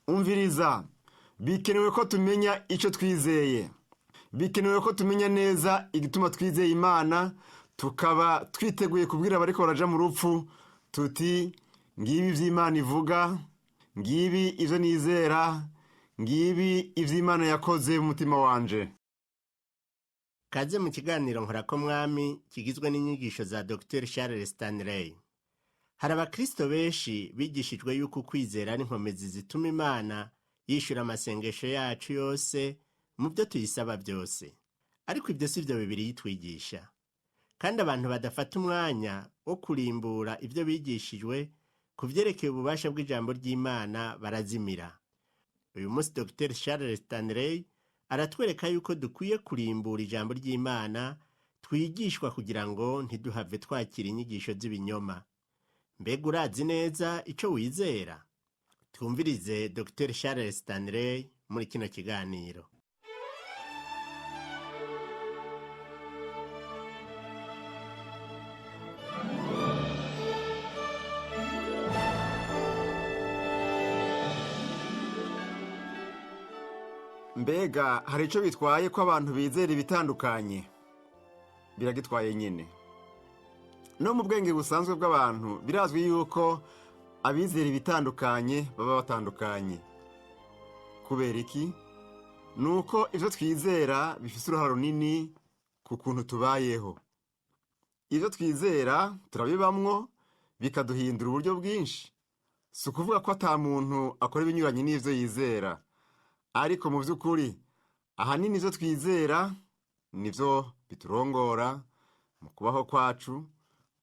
Umviriza, bikenewe ko tumenya icyo twizeye. Bikenewe ko tumenya neza igituma twizeye Imana, tukaba twiteguye kubwira abariko baraja mu rupfu tuti: ngibi ivy'Imana ivuga, ngibi ivyo nizera, ngibi ivy'Imana yakoze mu mutima wanje. Kaze mu kiganiro Nkorako Mwami kigizwe n'inyigisho za Dr Charles Stanley. Hari abakristo benshi bigishijwe yuko ukwizera ari inkomezi zituma Imana yishura amasengesho yacu yose mu byo tuyisaba byose. Ariko ibyo si byo Bibiliya itwigisha. Kandi abantu badafata umwanya wo kurimbura ibyo bigishijwe ku vyerekeye ububasha bw'ijambo ry'Imana barazimira. Uyu munsi Dr Charles Stanley aratwereka yuko dukwiye kurimbura ijambo ry'Imana twigishwa kugira ngo ntiduhave twakira inyigisho z'ibinyoma. Mbega urazi neza ico wizera? Twumvirize Dr Charles Stanley muri kino kiganiro. Mbega hari icyo bitwaye ko abantu bizera ibitandukanye? Biragitwaye nyine. No mu bwenge busanzwe bw'abantu birazwi yuko abizera ibitandukanye baba batandukanye. Kubera iki? Ni uko ibyo twizera bifite uruhare runini ku kuntu tubayeho. Ibyo twizera turabibamwo, bikaduhindura uburyo bwinshi. Si ukuvuga ko ata muntu akora ibinyuranye n'ibyo yizera, ariko mu by'ukuri ahanini ibyo twizera nibyo biturongora mu kubaho kwacu,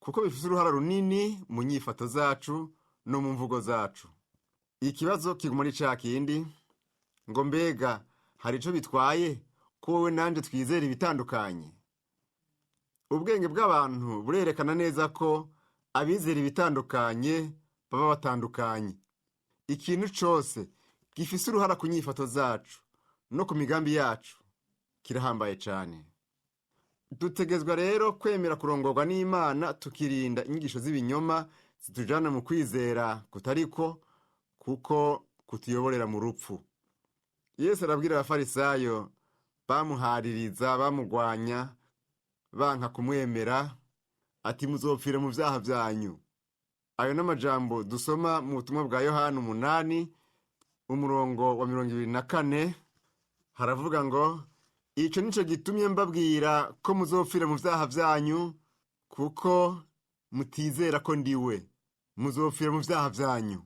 kuko bifite uruhare runini mu nyifato zacu no mu mvugo zacu. Ikibazo kiguma ari ca kindi ngo: mbega hari ico bitwaye ko wowe nanje twizera ibitandukanye? Ubwenge bw'abantu burerekana neza ko abizera ibitandukanye baba batandukanye. Ikintu cose gifise uruhara ku nyifato zacu no ku migambi yacu kirahambaye cane. Dutegezwa rero kwemera kurongorwa n'Imana, tukirinda inyigisho z'ibinyoma zitujana mu kwizera kutariko, kuko kutuyoborera mu rupfu. Yesu arabwira Abafarisayo bamuhaririza, bamugwanya, banka kumwemera, ati: muzopfira mu vyaha vyanyu. Ayo n'amajambo dusoma mu butumwa bwa Yohana 8 umurongo wa 24. Haravuga ngo: ico nico gitumye mbabwira ko muzopfira mu vyaha vyanyu, kuko mutizera ko ndiwe. Muzopfira mu vyaha vyanyu.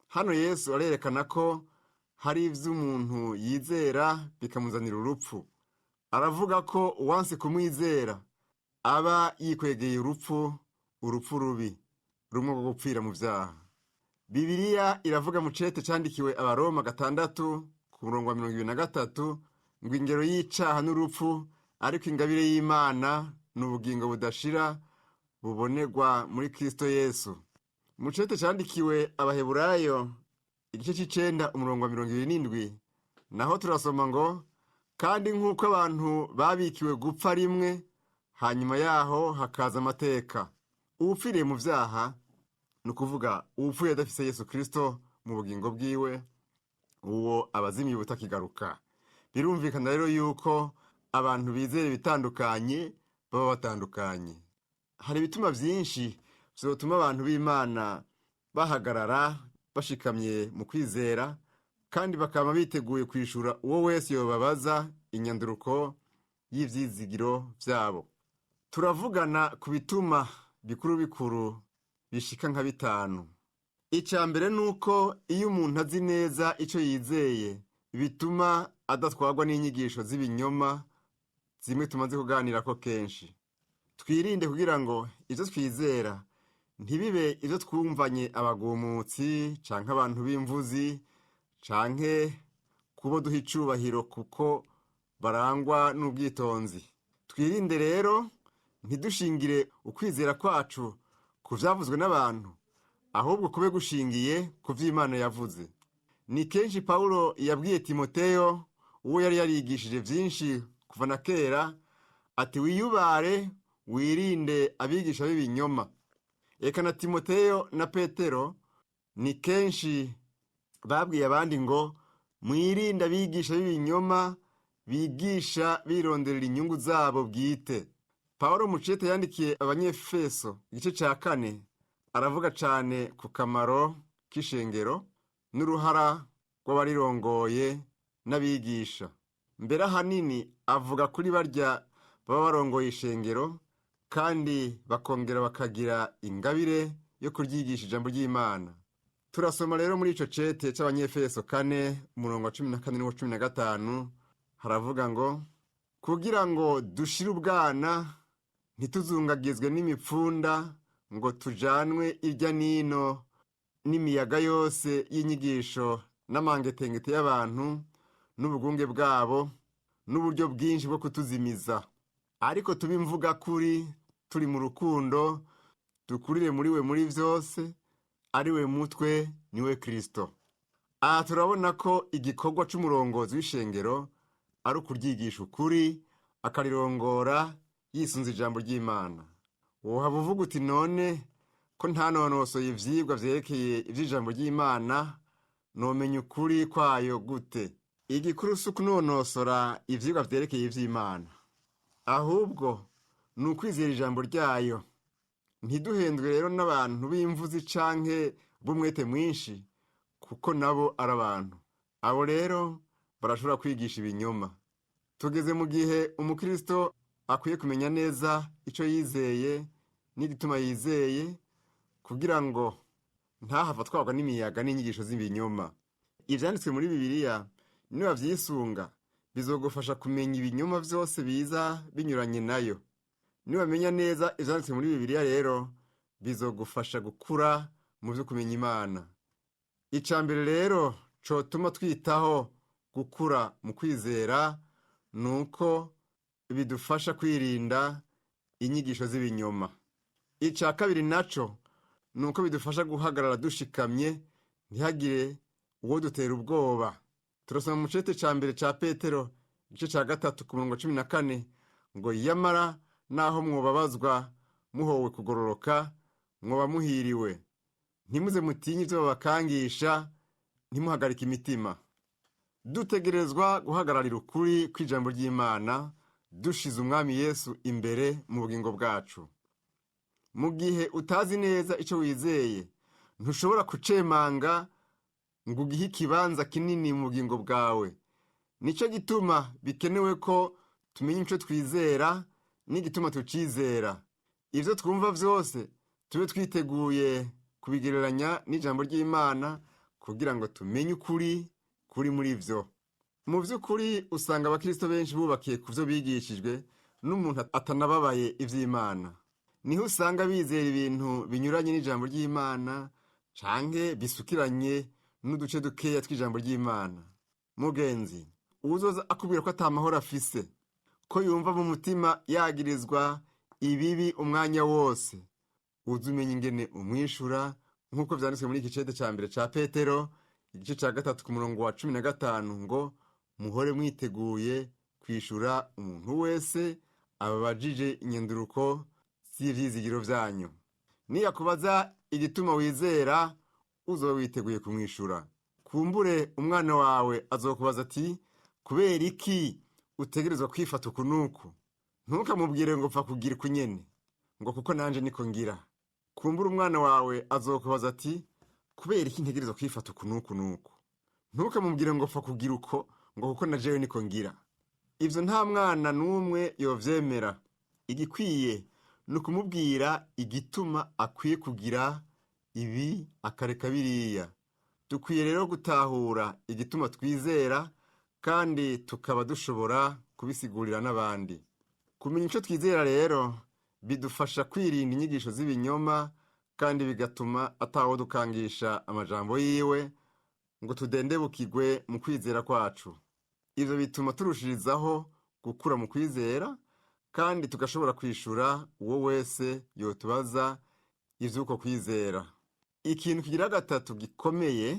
Hano Yesu arerekana ko hari ivyo umuntu yizera bikamuzanira urupfu. Aravuga ko uwanse kumwizera aba yikwegeye urupfu, urupfu rubi, rumwe rwo gupfira mu vyaha. Bibiliya iravuga mu cete candikiwe Abaroma 6 ku murongo wa 23 ngo: ingero y'icaha n'urupfu, ariko ingabire y'Imana n'ubugingo budashira bubonerwa muri Kristo Yesu. Mu cete candikiwe Abaheburayo igice c'icenda umurongo wa 27 naho turasoma ngo: kandi nk'uko abantu babikiwe gupfa rimwe, hanyuma yaho hakaza amateka. Uwupfiriye mu vyaha, ni ukuvuga uwupfuye adafise Yesu Kristo mu bugingo bwiwe, uwo abazimiye ubutakigaruka. Birumvikana rero yuko abantu bizera ibitandukanye baba batandukanye. Hari ibituma vyinshi vyotuma abantu b'Imana bahagarara bashikamye mu kwizera, kandi bakaba biteguye kwishura uwo wese yobabaza inyanduruko y'ivyizigiro vyabo. Turavugana ku bituma bikuru bikuru bishika nka 5. Ica mbere nuko iyo umuntu azi neza ico yizeye, bituma adatwarwa n'inyigisho z'ibinyoma zimwe tumaze kuganirako kenshi. Twirinde kugira ngo ivyo twizera ntibibe ivyo twumvanye abagumutsi canke abantu b'imvuzi canke kubo duha icubahiro kuko barangwa n'ubwitonzi. Twirinde rero ntidushingire ukwizera kwacu ku vyavuzwe n'abantu, ahubwo kube gushingiye ku vy'Imana yavuze. Ni kenshi Paulo yabwiye Timoteyo, uwo yari yarigishije vyinshi kuva na kera, ati: wiyubare, wirinde abigisha b'ibinyoma. Eka na Timoteyo na Petero ni kenshi Babwiye abandi ngo mwirinde abigisha b'ibinyoma bigisha bironderera inyungu zabo bwite. Pawulo mu cete yandikiye Abanyefeso igice ca 4 aravuga cane ku kamaro k'ishengero n'uruhara rw'abarirongoye n'abigisha. Mbere ahanini avuga kuri barya baba barongoye ishengero kandi bakongera bakagira ingabire yo kuryigisha ijambo ry'Imana. Turasoma rero muri ico cete c'Abanyefeso 4 umurongo wa 14 n'uwa 15, haravuga ngo kugira ngo dushire ubwana ntituzungagizwe n'imipfunda ngo tujanwe irya nino n'imiyaga yose y'inyigisho n'amangetengete y'abantu n'ubugunge bwabo n'uburyo bwinshi bwo kutuzimiza, ariko tube imvuga kuri turi mu rukundo, dukurire muri we muri vyose, ari we mutwe, niwe Kristo. Aha turabona ko igikorwa c'umurongozi w'ishengero ari ukuryigisha ukuri, akarirongora yisunze ijambo ry'Imana. Wohava uvuga uti none ko ntanonosoye ivyigwa vyerekeye ivy'ijambo ry'Imana, nomenya ukuri kwayo gute? Igikuru si ukunonosora ivyigwa vyerekeye ivy'Imana, ahubwo ni ukwizera ijambo ryayo. Ntiduhendwe rero n'abantu b'imvuzi canke b'umwete mwinshi, kuko nabo ari abantu. Abo rero barashobora kwigisha ibinyoma. Tugeze mu gihe umukristo akwiye kumenya neza ico yizeye n'igituma yizeye, kugira ngo ntahava atwarwa n'imiyaga n'inyigisho z'ibinyoma. Ivyanditswe muri Bibiliya niwavyisunga bizogufasha kumenya ibinyoma vyose biza binyuranye nayo. Niwamenya neza ivyanditswe muri Bibiliya rero bizogufasha gukura mu vyo kumenya Imana. Ica mbere rero cotuma twitaho gukura mu kwizera nuko bidufasha kwirinda inyigisho z'ibinyoma. Ica kabiri naco nuko bidufasha guhagarara dushikamye, ntihagire uwo dutera ubwoba. Turasoma mu cete ca mbere ca Petero igice ca 3 ku murongo 14 ngo yamara naho mwobabazwa muhowe kugororoka, mwoba muhiriwe. Ntimuze mutinye ivyo babakangisha, ntimuhagarike imitima. Dutegerezwa guhagararira ukuri kw'ijambo ry'Imana, dushize Umwami Yesu imbere mu bugingo bwacu. Mu gihe utazi neza ico wizeye, ntushobora kucemanga ngo ugihe ikibanza kinini mu bugingo bwawe. Nico gituma bikenewe ko tumenya ico twizera n'igituma tucizera. Ivyo twumva vyose tube twiteguye kubigereranya n'ijambo ry'Imana kugira ngo tumenye ukuri kuri muri vyo. Mu vy'ukuri usanga abakristo benshi bubakiye ku vyo bigishijwe n'umuntu atanababaye ivy'Imana. Niho usanga bizera ibintu binyuranye n'ijambo ry'Imana canke bisukiranye n'uduce dukeya tw'ijambo ry'Imana. Mugenzi, uwuzoza akubwira ko atamahoro afise, ko yumva mu mutima yagirizwa ibibi umwanya wose, uze umenye ingene umwishura nk'uko vyanditswe muri iki cete ca mbere ca Petero igice ca 3 ku murongo wa 15 ngo muhore mwiteguye kwishura umuntu wese ababajije inyanduruko z'ivyizigiro vyanyu. Niyakubaza igituma wizera, uzoba witeguye kumwishura. Kumbure umwana wawe azokubaza ati kubera iki utegerezwa kwifata uku nuku? Ntukamubwire ngo pfa kugira ukunyene, ngo kuko nanje niko ngira. Kumbure umwana wawe azokubaza ati kubera iki ntegerezwa kwifata uku nuku nuku? Ntukamubwire ngo pfa kugira uko, ngo kuko na jewe niko ngira. Ivyo nta mwana n'umwe yovyemera. Igikwiye ni ukumubwira igituma akwiye kugira ibi akareka biriya. Dukwiye rero gutahura igituma twizera kandi tukaba dushobora kubisigurira n'abandi. Kumenya ico twizera rero bidufasha kwirinda inyigisho z'ibinyoma kandi bigatuma atawo dukangisha amajambo yiwe ngo tudendebukirwe mu kwizera kwacu. Ivyo bituma turushirizaho gukura mu kwizera kandi tugashobora kwishura uwo wese yotubaza ivy'uko kwizera. Ikintu kigira gatatu gikomeye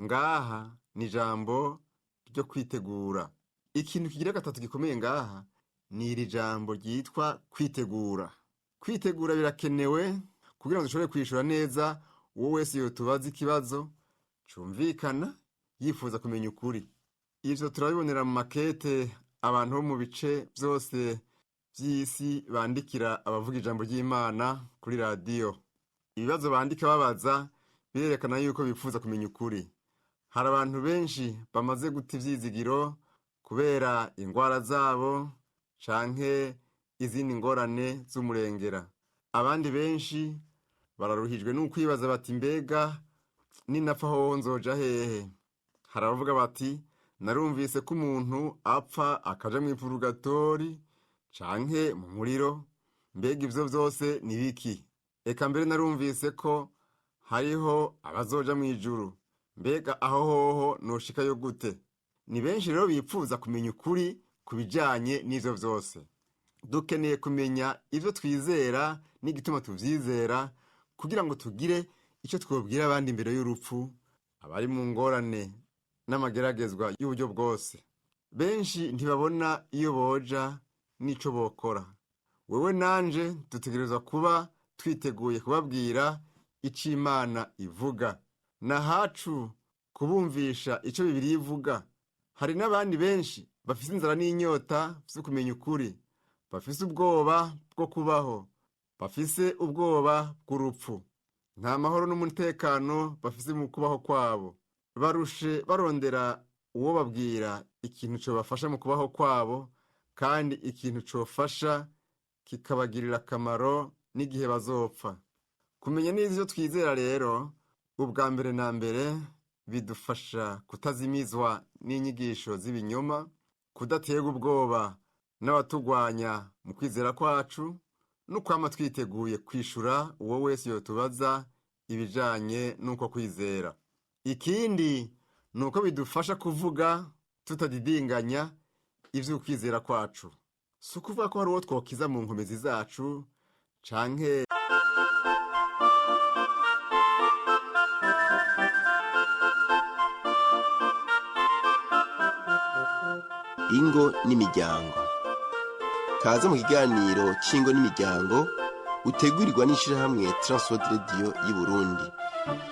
ngaha ni ijambo ryo kwitegura. Ikintu kigira gatatu gikomeye ngaha ni iri jambo ryitwa kwitegura. Kwitegura birakenewe kugira ngo dushobore kwishura neza uwo wese yotubaza ikibazo. Cumvikana yifuza kumenya ukuri. Ivyo turabibonera mu makete abantu bo mu bice vyose vy'isi bandikira abavuga ijambo ry'Imana kuri radiyo. Ibibazo bandika babaza birerekana yuko bifuza kumenya ukuri. Hari abantu benshi bamaze guta ivyizigiro kubera ingwara zabo canke izindi ngorane z'umurengera. Abandi benshi bararuhijwe n'ukwibaza bati mbega ninapfa hoho nzoja hehe? Hari abavuga bati narumvise ko umuntu apfa akaja mw'ipurugatori canke mu muriro, mbega ivyo vyose ni biki? Eka mbere narumvise ko hariho abazoja mw'ijuru, mbega aho hoho noshikayo gute? Ni benshi rero bipfuza kumenya ukuri ku bijanye n'ivyo vyose. Dukeneye kumenya ivyo twizera n'igituma tuvyizera kugira ngo tugire ico twobwira abandi imbere y'urupfu, abari mu ngorane n'amageragezwa y'uburyo bwose. Benshi ntibabona iyo boja n'ico bokora. Wewe nanje dutegerezwa kuba twiteguye kubabwira ico Imana ivuga. Nahacu kubumvisha ico Bibiliya ivuga. Hari n'abandi benshi bafise inzara n'inyota vyo kumenya ukuri, bafise ubwoba bwo kubaho, bafise ubwoba bw'urupfu. Nta mahoro n'umutekano bafise mu kubaho kwabo. Barushe barondera uwo babwira ikintu cobafasha mu kubaho kwabo, kandi ikintu cofasha kikabagirira akamaro n'igihe bazopfa. Kumenya neza ivyo twizera rero, ubwa mbere na mbere bidufasha kutazimizwa n'inyigisho z'ibinyoma, kudaterwa ubwoba n'abatugwanya mu kwizera kwacu, no kwama twiteguye kwishura uwo wese yotubaza ibijanye n'uko kwizera. Ikindi ni uko bidufasha kuvuga tutadidinganya ivy'ukwizera kwacu. Si ukuvuga ko hari uwo twokiza mu nkomezi zacu canke Ingo n'imiryango. Kaze mu kiganiro c'ingo n'imiryango utegurirwa n'ishirahamwe Transworld Radio y'Uburundi.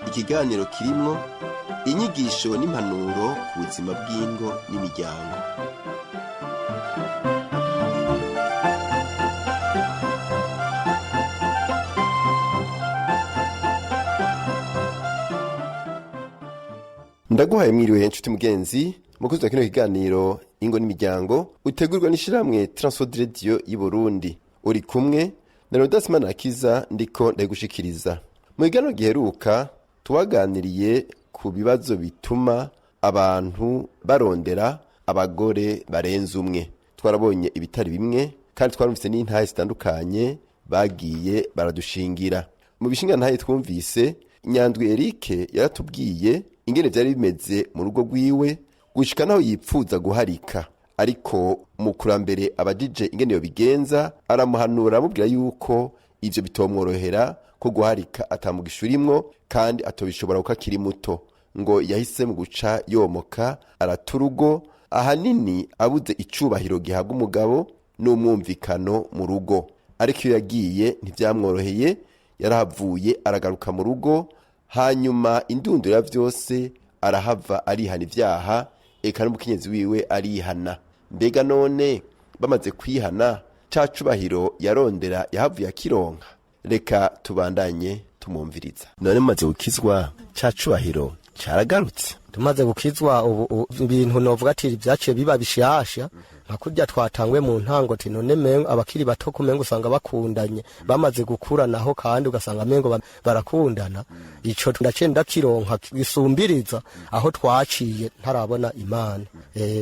Ikiganiro kirimwo inyigisho n'impanuro ku buzima bw'ingo n'imiryango. Ndaguhaye mwiriwe nshuti mugenzi mukuzi wa kino kiganiro ingo n'imiryango utegurwa n'ishirahamwe Transworld Radio y'Uburundi. Uri kumwe na Rodas Manakiza, ndiko ndagushikiriza. Mu kiganiro giheruka tuwaganiriye ku bibazo bituma abantu barondera abagore barenze umwe. Twarabonye ibitari bimwe kandi twarumvise n'intahe zitandukanye bagiye baradushingira. Mu bishinga ntahe twumvise Nyandwi Eric yaratubwiye ingene vyari bimeze mu rugo rwiwe gushika naho yipfuza guharika, ariko umukurambere abajije ingene yobigenza aramuhanura aramubwira yuko ivyo bitomworohera, ko guharika atamugisha urimwo kandi atobishobora kuko akiri muto. Ngo yahise mu guca yomoka arata urugo, ahanini abuze icubahiro gihabwa umugabo n'umwumvikano mu rugo. Ariko iyo yagiye ntivyamworoheye, yarahavuye aragaruka mu rugo, hanyuma indunduro ya vyose arahava arihana ivyaha, eka n'umukenyezi wiwe arihana. Mbega none bamaze kwihana ca cubahiro yarondera yahavuye akironka? Reka tubandanye tumwumviriza. None mumaze gukizwa ca cubahiro caragarutse? Tumaze gukizwa ubu ibintu novuga ati vyaciye biba bishasha, nka kurya twatangwe mu ntango ati none mengo abakiri bato kumengo usanga bakundanye, bamaze gukura naho kandi ugasanga mengo barakundana. Ico ndaciye ndakironka gisumbiriza aho twaciye ntarabona Imana.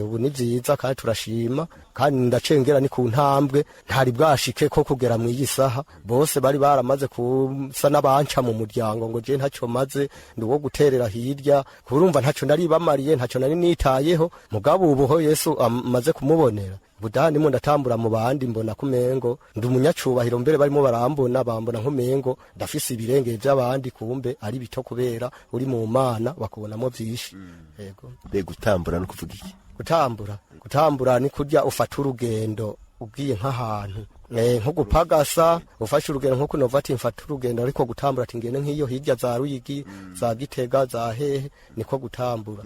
Ubu ni vyiza kandi turashima, kandi ndacengera ni ku ntambwe ntari bwashike ko kugera mu iyi saha. Bose bari baramaze kusa n'abanca mu muryango ngo je ntaco maze, ndi uwo guterera hirya, kurumva ntaco nari bamariye, ntaco nari nitayeho. Mugabo ubuho Yesu amaze kumubonera budani ndimo ndatambura mu bandi, mbona kumengo ndi umunyacubahiro, mbere barimo barambona bambona nkumengo ndafise ibirenge by'abandi, kumbe ari bito kubera uri mu Mana bakubonamo vyinshi. Yego. Be gutambura no kuvuga iki? Gutambura ni kurya ufata urugendo ugiye nk'ahantu Nko gupagasa ufashe urugendo nko kunova ati mfata urugendo ariko gutambura ati ngende nk'iyo hirya za Ruyigi, za Gitega, za hehe, niko gutambura.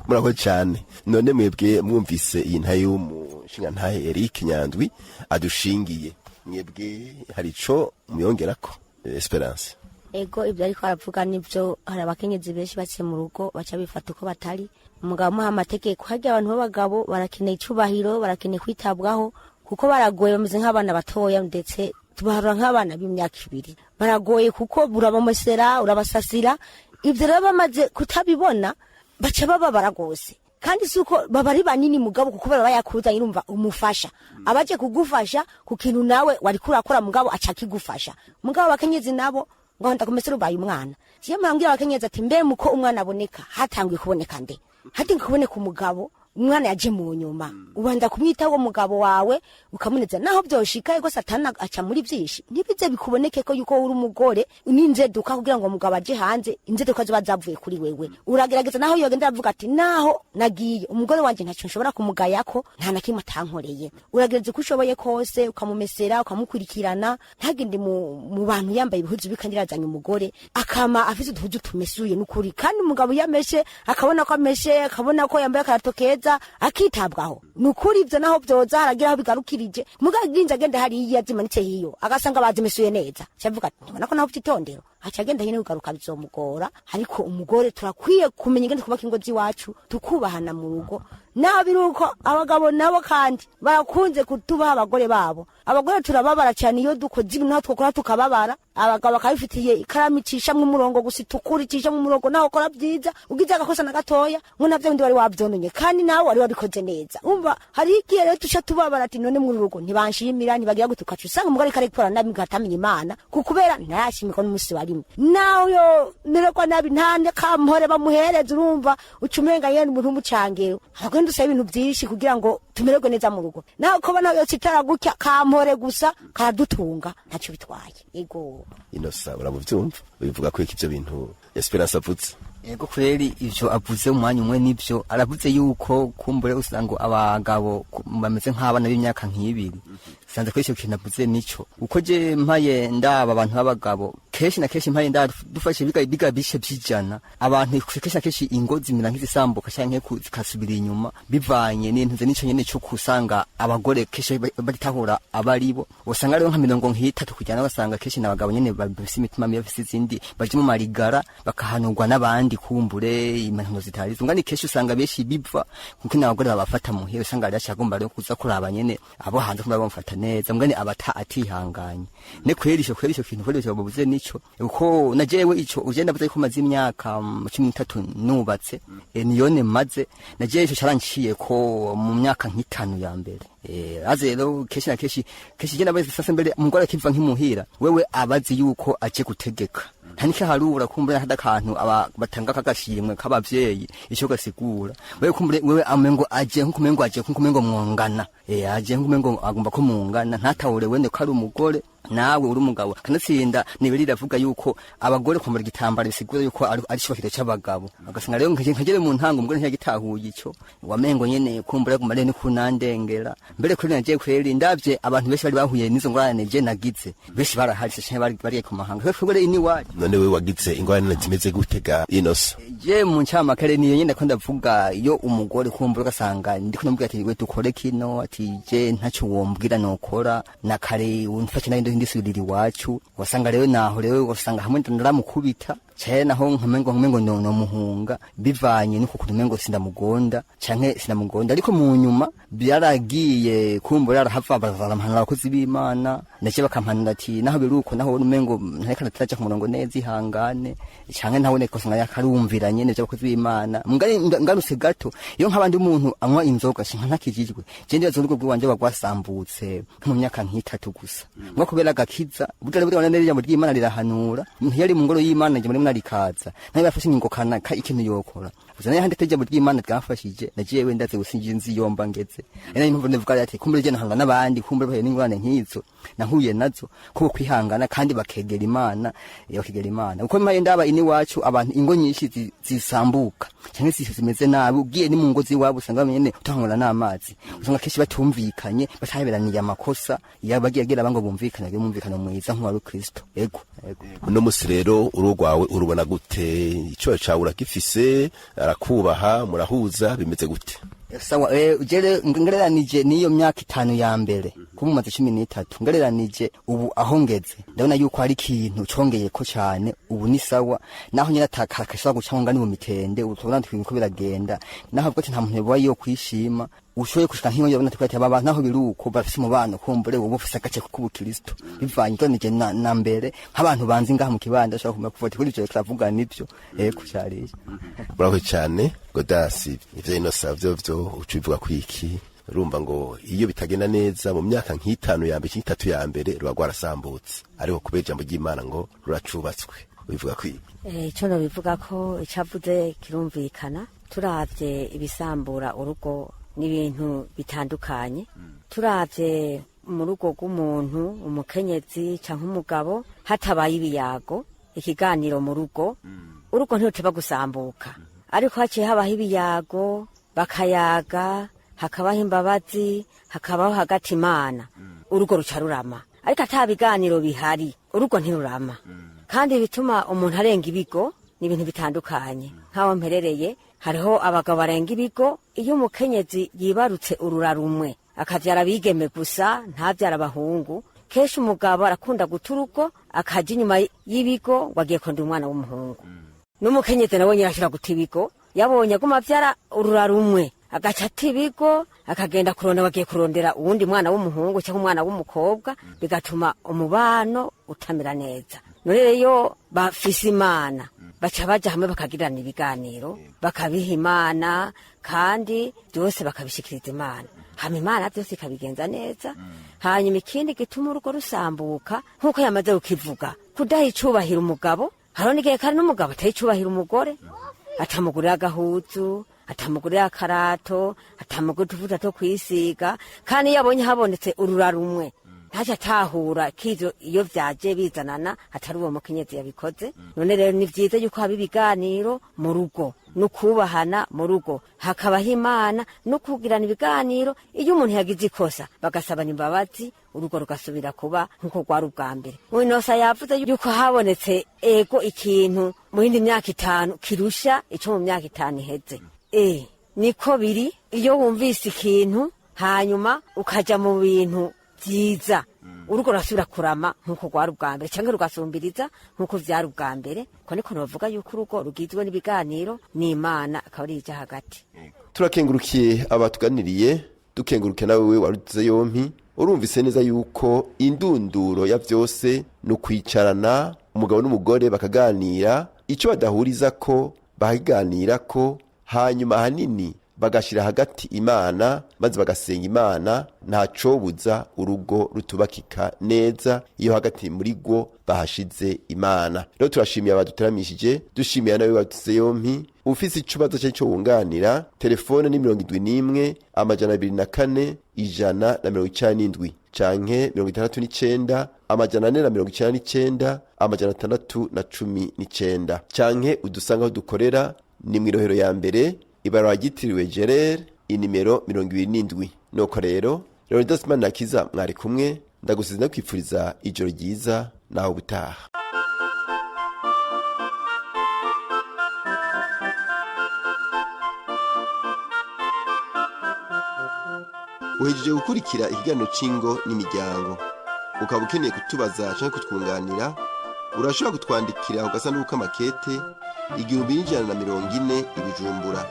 Murakoze cyane. None mwebwe mwumvise iyi ntahe y'umushingantahe Eric Nyandwi adushingiye, mwebwe hari ico muyongerako, Esperance? Ego, ibyo ariko aravuga nibyo. Hari abakenyezi benshi baciye mu rugo baca bifata uko batari. Umugabo amuha amategeko. Harya abantu b'abagabo barakeneye icubahiro, barakeneye kwitabwaho, kuko baragoye, bameze nk'abana batoya, ndetse tubaharura nk'abana b'imyaka 2. Baragoye kuko urabamesera, urabasasira. Ibyo rero bamaze kutabibona baca bababara rwose. Kandi si uko baba ari banini mugabo, kuko baba bayakuzanye, urumva umufasha abaje kugufasha ku kintu nawe wariko urakora, mugabo aca akigufasha. Mugabo abakenyezi nabo ngo ndakumesera ubaye umwana. Jewe murambwira abakenyezi ati mbe muko umwana aboneka hatanguye kuboneka nde? Hatanguye kuboneka umugabo, umwana yaje mu nyuma. Ubanza kumwitaho uwo mugabo wawe, ukamuneza naho byoshika. Ego, Satani aca muri byinshi, ntibize bikuboneke ko yuko uri umugore n'inzeduka kugira ngo umugabo aje hanze, inzeduka ziba zavuye kuri wewe. Uragerageza naho yogenda aravuga ati naho nagiye umugore wanje ntacyo nshobora kumugayako, nta na kimwe atankoreye. Uragerageza uko ushoboye kose, ukamumesera, ukamukurikirana, ntagende mu bantu yambaye ibihuzu bikandi yazanye umugore, akama afise uduhuzu tumesuye n'ukuri. Kandi umugabo iyo ameshe, akabona ko ameshe, akabona ko yambaye akarato keza, akitabwaho nukuri. Ivyo naho vyoza haragira aho bigarukirije. Mugabo aginze agenda hariya zimanitse hiyo, agasanga bazimesuye neza, cavuga ati ntibona ko naho vyitondero, aca agenda nyene, kugaruka bizomugora. Ariko umugore turakwiye kumenya ingene twubaka ingo z'iwacu, tukubahana mu rugo. Naho biri uko, abagabo nabo kandi barakunze kutubaha abagore babo. Abagore turababara cyane iyo dukoze ibintu, naho twakora tukababara. Abagabo bakabifitiye ikaramu icishamwo umurongo gusa itukura, icishamwo umurongo. Naho ukora byiza, ugize agakosa na gatoya, ngo navyo bindi wari wavyononye kandi nawe wari wabikoze neza. Umva, hari igihe rero tuca tubabara ati none muri urugo ntibanshimira, ntibagira gute. Ukaca usanga umugore ariko arikora nabi, atamenya Imana kukubera ntayashimirwa n'umunsi wa rimwe. Nawe yo mererwa nabi, nta kampore bamuhereza. Urumva uca umenga nyene umuntu w'umucangero. Abagore dusaba ibintu byinshi kugira ngo tumererwe neza mu rugo. Nawe ko nawe yocitara gutya, kampore gusa karadutunga, ntacyo bitwaye. Ego. Inosa, uramuvyumva, ubivuga ko iki ivyo bintu Esperance avutse? Ego kweri, ivyo avuze umwanya umwe nivyo. Aravuze yuko kumbure usanga abagabo bameze nk'abana b'imyaka nk'ibiri. Sanze ko ico kintu avuze nico, uko je mpaye ndaba abantu b'abagabo kenshi na kenshi mpaye ndaba dufashe biga bishe vy'ijana, abantu kenshi na kenshi ingo zimera nk'izisambuka canke zikasubira inyuma, bivanye n'intuze nico nyene co kusanga abagore kenshi batahura abaribo. Usanga rero nka 30% basanga kenshi n'abagabo nyene bafise imitima mibi, bafise izindi baje mu marigara, bakahanurwa n'abandi kumbure impanuro zitari zo. Ngani kenshi usanga benshi biva kuko n'abagore babafata muhira, usanga ari agomba rero kuza kuraba nyene abo hanze kumva bamufata neza, mugani abata atihanganye. Ne kweri ico, kweri ico kintu, kweri ico babuze nico, uko na jewe ico uje ndavuze ko maze imyaka 13 nubatse, niyone maze na jewe ico caranciye ko mu myaka nk'itanu ya mbere. Aze rero kenshi na kenshi kenshi je nabaze sasa mbere umugore akiva nk'imuhira, wewe abazi yuko aje gutegeka, nta n'ikiharura kumbure hada kantu aba batanga kagashimwe k'abavyeyi ico gasigura. Wewe kumbure wewe amengo aje nkumengo aje nkumengo mwongana, aje nkumengo agomba ko mungana, ntatahure wende ko ari umugore nawe uri umugabo. Kanatsinda nibiri iravuga yuko abagore kwambara igitambara bisigura yuko ari icubahiro c'abagabo. Agasanga rero nkagere mu ntango umugore ntiyagitahuye ico, wamengo nyene kumbura guma rero kunandengera mbere kuri naje. Kweri ndavye abantu benshi bari bahuye n'izo ngorane je nagize, benshi baraharise canke bari ku mahanga kweri ini wacu. None we wagize ingorane zimeze gutega, Inosa? Je mu ncyamakare niyo nyene ko ndavuga iyo umugore kumbura ugasanga ndiko ndamubwira ati we dukore kino, ati je ntacyo wombwira nokora na kare umfashe nayo ndisubirira iwacu. Wasanga rero naho rero wasanga hamwe ndaramukubita canke naho nkamengo no muhunga, bivanye nuko kuntu umengo sindamugonda canke sinamugonda. Ariko mu nyuma byaragiye kumbura arahava barampanura abakozi b'Imana, ndetse bakampanura ati naho biruko naho umengo ntareka nataraja ku murongo neza, ihangane, canke ntabone ko usanga yakarumvira nyene vy'abakozi b'Imana. Mugari ngarutse gato, iyo nk'abandi umuntu anywa inzoga shinka ntakijijwe, je ndibaza urugo rw'iwanje rwasambutse nko mu myaka nk'itatu gusa ngo kubera agakiza. Burya rero neza ijambo ry'Imana rirahanura. Umuntu yari mu ngoro y'Imana, ijambo ry'Imana rikaza nawe yafashe ingingo kanaka ikintu yokora. Gusa nayo handi ijambo ry'Imana ryamfashije, nagiye ndaze gusingira nzi yomba ngeze. Ari nayo mpamvu ndavuga ati kumbure je nahanga n'abandi, kumbure bahuye n'ingorane nk'izo nahuye nazo, kuko kwihangana kandi bakegera Imana, bakegera Imana. Uko mpaye ndaba ini wacu abantu ingo nyinshi zisambuka cyangwa se zimeze nabi, ugiye ni mu ngo ziwabo usanga bamenye utahangana n'amazi, usanga kenshi batumvikanye, bataberaniye amakosa yabagiye agira bango bumvikana, bumvikana mwiza nk'uwa Kristo. Ego, ego. Uno musi rero urugo rwawe urubona gute? Icyo cawe urakifise, arakubaha, murahuza, bimeze gute? Sawa, ujere ngereranije niyo myaka 5 ya mbere kumumaze 13, ngereranije ubu aho ngeze ndabona yuko hari ikintu congeye ko cyane. Ubu ni sawa, naho nyina atakakashobora guca ngo ni mu mitende, ubu tubona twiko biragenda, naho bwo nta muntu yoba yo kwishima ushoye kushika nk'iyo yabona twati aba naho biruko bafise umubano, kumbure ubu bufise agace k'ubukristo bivanye ngereranije na mbere nk'abantu banzi ngaha mu kibanda ashobora kumenya kuva kuri ivyo turavuga nivyo. Ego cyariye. Murakoze cyane Godasi. Ivyo inosa vyo uca ubivuga kwiki? Urumva ngo iyo bitagenda neza mu myaka nk'itanu ya mbere, nk'itatu ya mbere, ruba rwarasambutse, ariko kubera ijambo ry'Imana ngo ruracubatswe, ubivuga kwiki? Ico nobivuga ko icavuze kirumvikana. Turavye ibisambura urugo n'ibintu bitandukanye. Turavye mu rugo rw'umuntu, umukenyezi canke umugabo, hatabaye ibiyago, ikiganiro mu rugo, urugo ntiruteba gusambuka. Ariko haciye habaho ibiyago, bakayaga, hakabaho imbabazi, hakabaho hagati Imana, urugo ruca rurama. Ariko ata biganiro bihari, urugo ntirurama. Kandi bituma umuntu arenga ibigo ni ibintu bitandukanye. Nk'aho mperereye hariho abagabo barenga ibigo. Iyo umukenyezi yibarutse urura rumwe akavyara abigeme gusa, ntavyara abahungu, kenshi umugabo arakunda guta urugo akaja inyuma y'ibigo ngo agiye kurondera umwana w'umuhungu. N'umukenyezi nawe nyine arashobora guta ibigo, yabonye aguma avyara urura rumwe agaca ata ibigo akagenda kurondera, bagiye kurondera uwundi mwana w'umuhungu cyangwa umwana w'umukobwa, bigatuma umubano utamera neza. None rero bafise Imana baca baja hamwe bakagirana ibiganiro, bakabiha Imana, kandi byose bakabishikiriza Imana, hama Imana byose ikabigenza neza. Hanyuma ikindi gituma urugo rusambuka, nk'uko yamaze kukivuga, kudaha icubahiro umugabo. Hariho n'igihe kandi n'umugabo ataha icubahiro umugore, atamugurira agahuzu, atamugurira akarato, atamugurira utuvuta two kwisiga. Kandi iyo abonye habonetse urura rumwe ntaco atahura k'ivyo iyo vyaje bizanana atari uwo mukenyezi yabikoze. None rero ni vyiza yuko haba ibiganiro mu rugo, no kubahana mu rugo, hakabaho Imana no kugirana ibiganiro. Iyo umuntu yagize ikosa bagasabana imbabazi, urugo rugasubira kuba nk'uko rwari ubwa mbere. Winosa yavuze yuko habonetse ego ikintu mu yindi myaka 5 kirusha ico mu myaka 5 iheze. Niko biri. Iyo wumvise ikintu hanyuma ukaja mu bintu vyiza, urugo rurasubira kurama nk'uko rwari ubwa mbere, canke rugasumbiriza nk'uko vyari ubwa mbere. Ko niko novuga yuko urugo rugizwe n'ibiganiro n'Imana akaba ari ija hagati. Turakengurukiye abatuganiriye, dukengurukiye nawe waruze yompi. Urumvise neza yuko indunduro ya vyose ni ukwicarana umugabo n'umugore bakaganira, ico badahuriza ko bakaganira ko, hanyuma ahanini bagashira hagati Imana, maze bagasenga Imana. Ntacobuza urugo rutubakika neza iyo hagati muri rwo bahashize Imana. Rero turashimiye abaduteramishije, dushimiye nawe badutse yompi. Ufise ikibazo cye cyo wunganira, telefone ni 71 204 197 canke 69 499 619, canke udusanga aho dukorera ni mw'irohero ya mbere, ibarabara ryitiriwe Gerere, inimero 27. Nuko rero Leonidas Manirakiza mwari kumwe, ndagusize ndakwifuriza ijoro ryiza naho ubutaha. Uhejeje gukurikira ikiganiro c'ingo n'imiryango. Ukaba ukeneye kutubaza canke kutwunganira, urashobora kutwandikira ku gasanduku k'amakete 1140 i Bujumbura,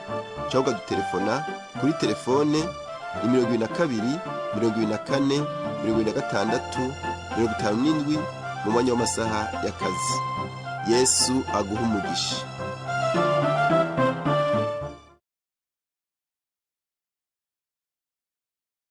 cyangwa ukadutelefona kuri telefone ni 22 24 26 57 mu mwanya w'amasaha y'akazi. Yesu aguhe umugisha.